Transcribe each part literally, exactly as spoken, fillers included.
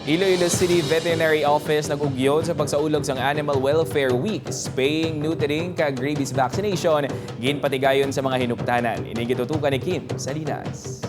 Iloilo City Veterinary Office nag-ugyon sa pagsaulog sang Animal Welfare Week, spaying, neutering, kag rabies vaccination, ginpatigayon sa mga hinuptanan. Ini gitutukan ni Kim Salinas.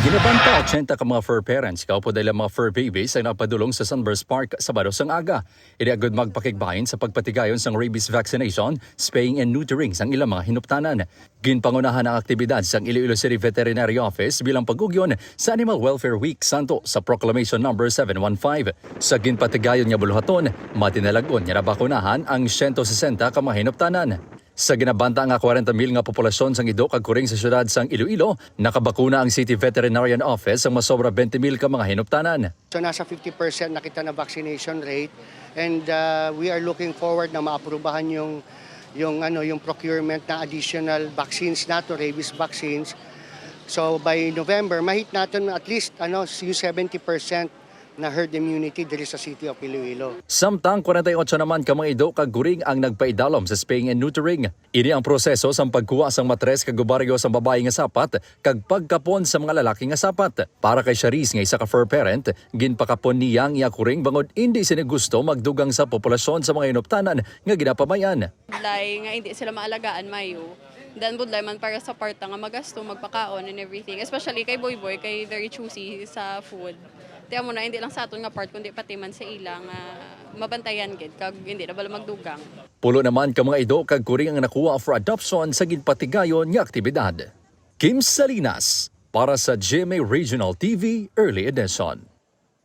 Ginabanta ochenta ka mga fur parents kaupod ang mga fur babies ang napadulong sa Sunburst Park Sabado sang aga. Ini agud magpakigbahin sa pagpatigayon sang rabies vaccination, spaying and neutering sang ilang mga hinuptanan. Ginpangunahan ang aktibidad sang Iloilo City Veterinary Office bilang pag-ugyon sa Animal Welfare Week santo sa Proclamation Number seven one five. Sa ginpatigayon nga buluhaton, matinalag-on nga nabakunahan ang siyento sesenta ka mga hinuptanan. Sa ginabanta nga kwarenta mil nga populasyon sang ido kag kuring sa siyudad sang Iloilo, nakabakuna ang City Veterinarian Office sang masobra twenty mil ka mga hinuptanan. So, nasa fifty percent na kita na vaccination rate, and, uh, we are looking forward na maaprubahan yung, yung, ano, yung procurement na additional vaccines nato, rabies vaccines. So, by November, ma-hit natin at least, ano, yung seventy percent na herd immunity diri sa City of Iloilo. Samtang kwarenta y ocho naman ka mga ido kag kuring ang nagpaidalom sa spaying and neutering. Ini ang proseso sang pagkuha sang matres kag obaryo sang babayi nga sapat kag pagkapon sa mga lalaki nga sapat. Para kay Charisse nga isa ka fur parent, ginpakapon niya ang iya kuring bangod indi sini gusto magdugang sa populasyon sa mga hinuptanan nga ginapamay-an. Budlay nga hindi sila maalagaan mayo. Then budlay man para sa parta nga magasto, magpakaon and everything. Especially kay Boy Boy, kay very choosy sa food. Ti amo na, hindi lang sa aton nga part, kundi pati man sa ila nga mabantayan gid, kag hindi na bala magdugang. Pulo naman ka mga ido kag kuring ang nakuha for adoption sa ginpatigayon nga aktibidad. Kim Salinas, para sa G M A Regional T V Early Edition.